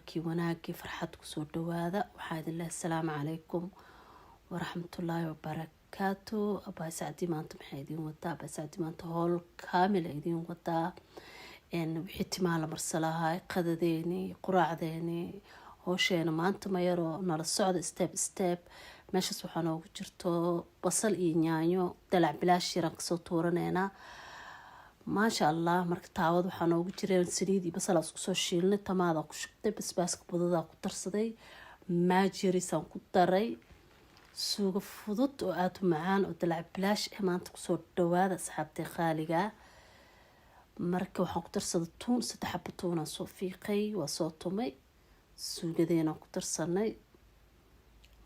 Kii wanaagii farxad kusoo dhawaada. Waxaa idin leh asalaamu calaykum waraxmatullaahi wabarakaatu. Abaa Sacdi maanta maxaa idiin wadaa? Abaa Sacdi maanta howl kaamila idiin wadaa. Wixii timaa la marsalahay, qadadeeni, quraacdeeni, howsheena maanta mayaroo nala socda step step. Meeshaas waxaa noogu jirto basal iyo yaanyo, dalac bilaash yaraan kasoo tuuraneynaa, maasha Allah. Marka taawad waxaa noogu jireen saliid iyo basal isku soo shiilnay, tamaadaa ku shubtay, basbaaska budadaa ku darsaday, maajirisaan ku daray, suugo fudud oo aada u macaan oo dalac bilaash ah maanta kusoo dhawaada, asxaabtay qaaliga. Marka waxaan ku darsaday tuun, saddex xabo tuunaan soo fiiqay, waa soo tumay, suugadeenaan ku darsanay,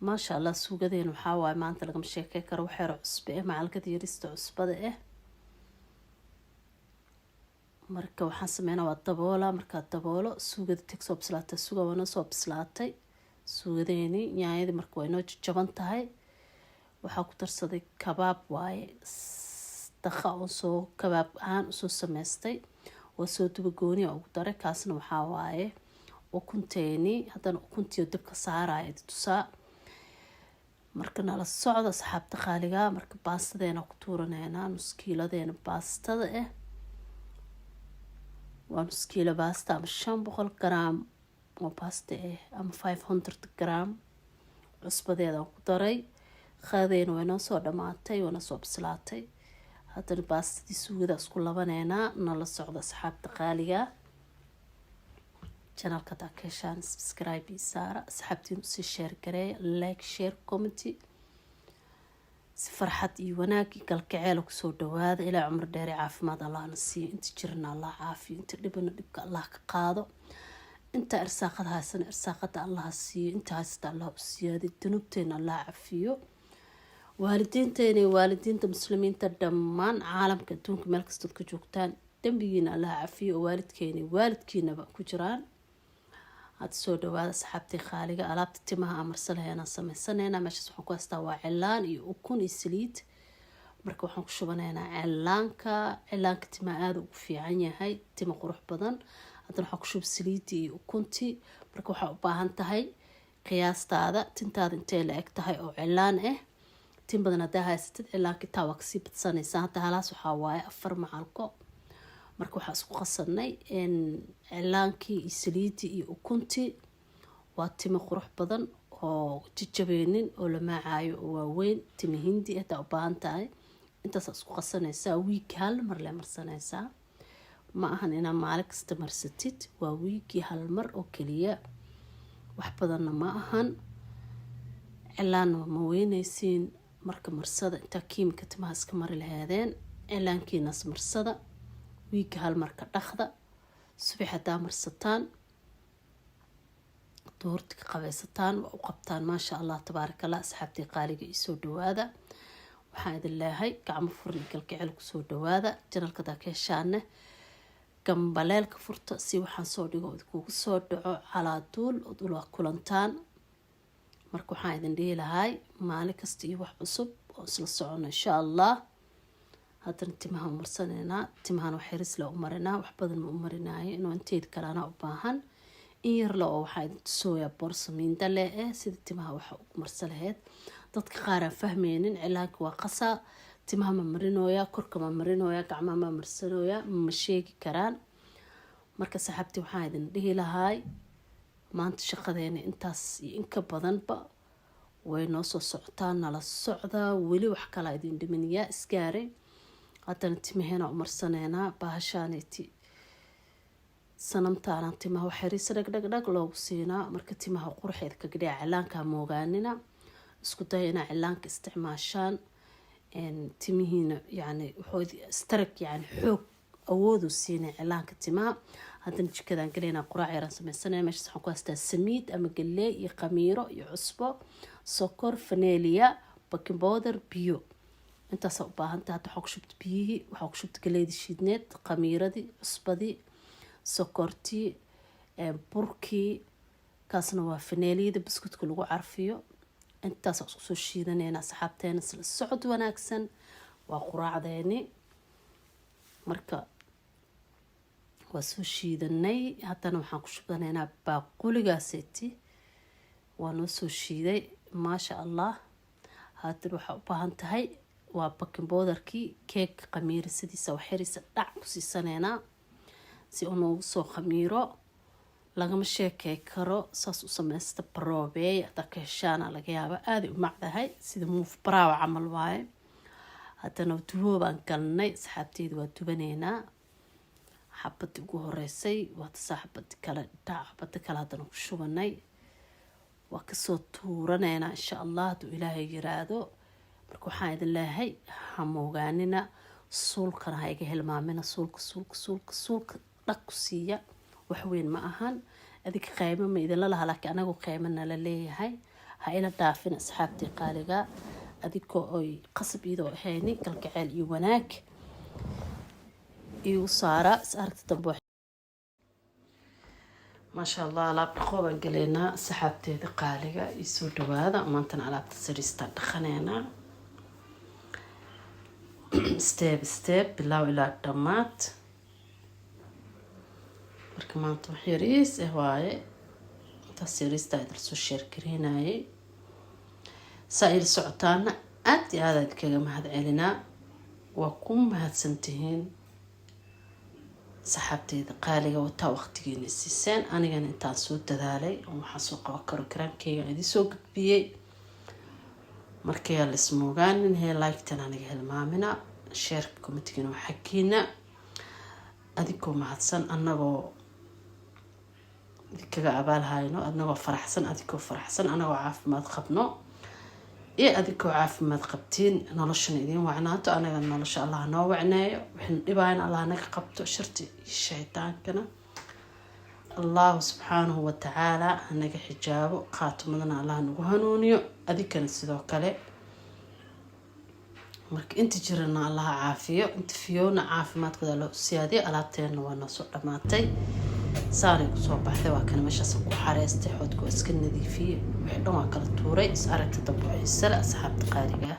maasha Allah. Suugadeen waxaa waaye maanta lagama sheekey karo. Waxyaro cusbe ah, macalkada yarista cusbada ah. Marka waxaan sameynaa waa daboola. Markaa daboolo, suugada teg soo bislaatay, suuga waa noo soo bislaatay suugadeeni. Yaanyadii marka waa inoo jajaban tahay. Waxaa ku darsaday kabaab waaye, daqa oo soo kabaab ahaan usoo sameystay, waa soo duba, gooniya ugu daray. Kaasna waxaa waaye ukunteeni. Haddana ukuntii dabka saaraya tusaa. Marka nala socda, asxaabta qaaliga. Marka baastadeena ku tuuraneynaa, nuskiiladeena baastada ah waa nuskiilo baasta ama 500 gram oo baasta ah ama 500 gram. Cusbadeedaan ku daray. Qadadeena way noo soo dhamaatay, waana soo bislaatay. Haddana baastadii suugada isku labaneynaa. Nala socda, asxaabta qaaliga. Channelka hadaa ka heshaan, subscribe ii saara, asxaabtiin usii share gareeya, like, share, comment. Si farxad iyo wanaag iyo galgaceela kusoo dhawaada. Ilaa cumar dheere, caafimaad Allahna siiyo. Inta jirana Allah caafiyo, inta dhibana dhibka Allah ka qaado, inta irsaaqada haysana irsaaqada Allah siiyo, inta haysata Allah u siyaadiyo, dunuubteena Allah cafiyo, waalidiinteena iyo waalidiinta muslimiinta dhammaan caalamka adduunka meel kastood ka joogtaan dembigiina Allah cafiyo, oo waalidkeena iyo waalidkiinaba ku jiraan. Hadda soo dhawaada, asxaabtii qaaliga. Alaabta timaha amarsalaheenaan sameysaneynaa. Meeshaas waxaan ku haystaa waa cilaan iyo ukun iyo saliid. Marka waxaan ku shubanaynaa cilaanka. Cilaanka timaha aada ugu fiican yahay, tima qurux badan. Haddana waxaan ku shuba saliidii iyo ukuntii. Marka waxaa u baahan tahay qiyaastaada, tintaada intee la eg tahay oo cilaan ah. Tin badan haddaa haysatid, cilaanka intaa waa kasii badsanaysaa. Hadda halaas waxaa waaye 4 macalko. Marka waxaa isku qasanay cilaankii iyo saliidii iyo ukuntii. Waa timo qurux badan oo jajabeynin oo la maacayo oo waaweyn, timo hindi haddaa u baahan tahay. Intaasaa isku qasanaysaa. Wiigi hal mar le marsanaysaa, ma ahan inaa maalin kasta marsatid. Waa wiigii hal mar oo keliya, wax badanna ma ahan, cilaanna ma weyneysiin. Marka marsada, intaa kiimika timaha iska mari laheedeen, cilaankiinas marsada. Wiigga hal marka dhaqda. Subax haddaa marsataan, duhurti ka qabaysataan, waa u qabtaan, maasha Allah, tabaarakallah. Asxaabtii qaaliga, iisoo dhawaada. Waxaan idin leehay gacmo furan iyo galgacel kusoo dhawaada. Channelka hadaa ka heshaane, gambaleelka furta si waxaan soo dhigo idinkugu soo dhaco calaaduul ood ula kulantaan. Marka waxaan idin dhihi lahay maalin kasta iyo wax cusub oo isla socono, insha Allah. Haddana timaha marsaneynaa. Timahana wax yaris le u marinaa, wax badan ma u marinaayo, inuu inteed kale anaa u baahan in yarle. Oo waxaa idin tusooyaa borsamiinda le eh sida timaha waxa ugu marsa laheyd. Dadka qaar aan fahmeynin, cilaanka waa qasaa, timaha ma marinooyaa, korka ma marinooyaa, gacmaha ma marsanooyaa, ma sheegi karaan. Marka saxaabtii, waxaan idin dhihi lahaay maanta shaqadeena intaas iyo inka badanba way noo soo socotaa. Nala socdaa, weli wax kalaa idin dhimanayaa isgaaray. Haddana timaheena umarsaneynaa bahashaaneti sanamtaana. Timaha waxyariisa dhag dhag dhag loogu siinaa. Marka timaha quruxeed kaga dhiga. Cilaanka moogaanina, isku daya inaa cilaanka isticmaashaan. Timihiina yani wuxuu strong, yani xoog awoodu siinay cilaanka timaha. Haddana jikadaan galeynaa, quraac yaraan sameysanaya. Meeshaas waxaan ku haystaa samiid ama galeey iyo khamiiro iyo cusbo, sokor, fanelia, baking powder, biyo. Intaasaa u baahantay. Hadda waxaa ku shubta biyihii, waxaa ku shubta galeydii shiidneed, khamiiradii, cusbadii, sokortii, burkii. Kaasna waa faneeliyada biskuudka lagu carfiyo. Intaas isku soo shiidanayna, asxaabteena. Isla socod wanaagsan. Waa quraacdeeni. Marka Waa soo shiidanay. Haddana waxaan ku shubanaynaa baaquligaaseti. Waa noo soo shiiday, maasha Allah. Haatan waxaa u baahan tahay waa baking powderkii keeg khamiira, sidiisa waxyariisa dhac ku siisaneynaa si uu noogu soo khamiiro. Lagama sheekey karo. Saas u sameysta, baroobeey. Haddaa ka heshaana laga yaaba, aaday u macdahay, sida muuf baraawa camal waaye. Haddana duboobaan galnay, asxaabteyda. Waa dubaneynaa. Xabadii ugu horeysay waa tasaa. Xabadi kale dhac, xabada kale haddana ku shubanay. Waa kasoo tuuraneynaa, insha Allah, hadduu Ilaahay yiraahdo. Marka waxaan idin leeyahay, ha moogaanina suulkana, ha iga hilmaamina suulka, suulka, suulka, suulka dhag ku siiya. Waxweyn ma ahan. Adinka qaymo ma idinla laha, laakiin anagu qaymo nala leeyahay. Ha ila dhaafin, asxaabtii qaaliga, adigoo oy qasab iyadoo ahayni. Kalgaceel iyo wanaag igu saara. Is aragta dambe. Maasha Allah, alaab dhaqoo baan galeynaa, asxaabteeda qaaliga. Iisoo dhawaada. Maantana alaabta sariistaan dhaqaneynaa, step step, bilaaw ilaa dhammaad. Marka maanta wax yariis ah waaye, intaas yariistaa idil soo share gareynayay. Saa ila socotaana aada iyo aada idinkaga mahad celinaa. Waa ku mahadsantihiin, saxaabteyda qaaliga. Wataa waqtigiina siiseen, anigana intaan soo dadaalay oo waxaan soo qaban karo karaankeyga idin soo gudbiyey. Markayaa laismoogaanin hee, like-tan aniga hilmaamina, shareka, commentigana waa xaggiina. Adigoo mahadsan, anagoo idinkaga abaalhayno, anagoo faraxsan, adigoo faraxsan, anagoo caafimaad qabno iyo adigoo caafimaad qabtiin. Noloshana idiin wacnaato, anaga nolosha Allah noo wacneeyo. Waxayna dhibaayana Allah naga qabto, sharti iyo shaydaankana Allahu subxaanahu watacaala hanaga xijaabo, khaatumadana Allah nagu hanuuniyo, adinkana sidoo kale. Marka inta jirana Allaha caafiyo, inta fiyoona caafimaadkooda loo siyaadiyo. Alaabteena waa noo soo dhamaatay, saanay kusoo baxday. Waa kana, meeshaas ku xareystay. Xoodka waa iska nadiifiyey, wixii dhan waa kala tuuray. Is aragta dambe xiisale, asxaabta qaaliga.